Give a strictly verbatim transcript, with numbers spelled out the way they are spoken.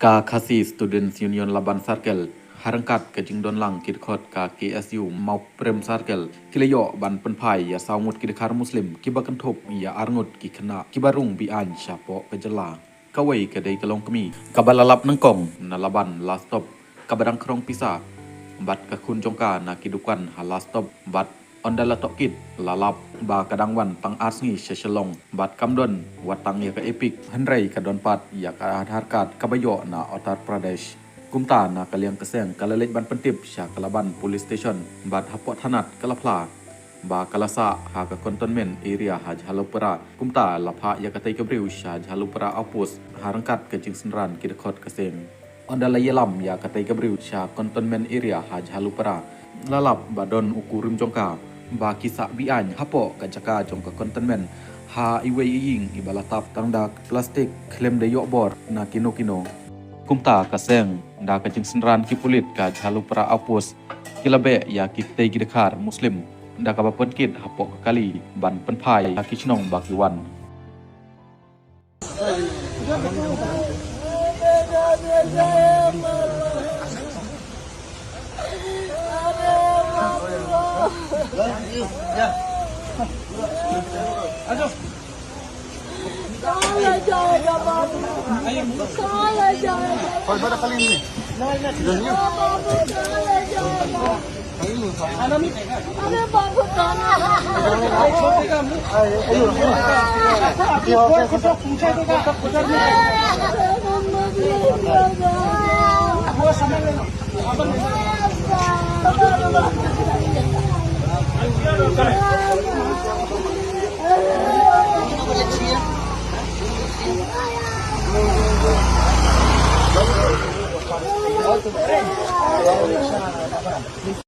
Ka Khasi Students Union Laban Circle, ha ryngkat ka jingdon lang ki dkhot ka K S U Mawprem Circle, ki la ïoh ban pynphai ïa saw ngut ki dkhar Muslim kiba kynthup ïa ar ngut ki khynnah kiba rung be-aiñ shapoh ka jylla. Kawei ka dei ka longkmie kaba la lap nyngkong na Laban Lastop, kaba dang khrong pisa bad ka khun jong ka na ki dukan ha Lastop, bad ynda la tohkit la lap ba ka dang wan tang ar sngi sha Shillong bad kam don wat tang ïa ka EPIC, hynrei ka don pat ïa ka Aadhaar card kaba ïoh na Uttar Pradesh. Kumta na ka liang ka seng ka la leit ban pyntip sha ka Laban Police Station bad hapoh thanat ka la phla ba ka la sah ha ka Cantonment Area ha Jhalupara. Kumta la phah ïa katei ka briew sha Jhalupara Outpost ha ryngkat ka jingsynran ki dkhot ka seng. Ynda la ïalam ïa katei ka briew sha Cantonment Area ha Jhalupara, la lap ba don u kurim jong ka ba ki sah be-aiñ hapoh ka jaka jong ka Cantonment ha iwei i ïing iba la tap tang da plastik khlem da ïoh bor na kino kino. Kumta ka seng da ka jingsynran ki pulit ka Jhalupara Outpost ki la beh ïa kitei ki dkhar Muslim da kaba pynkit hapoh ka kali ban pynphai ha ki shnong ba ki wan.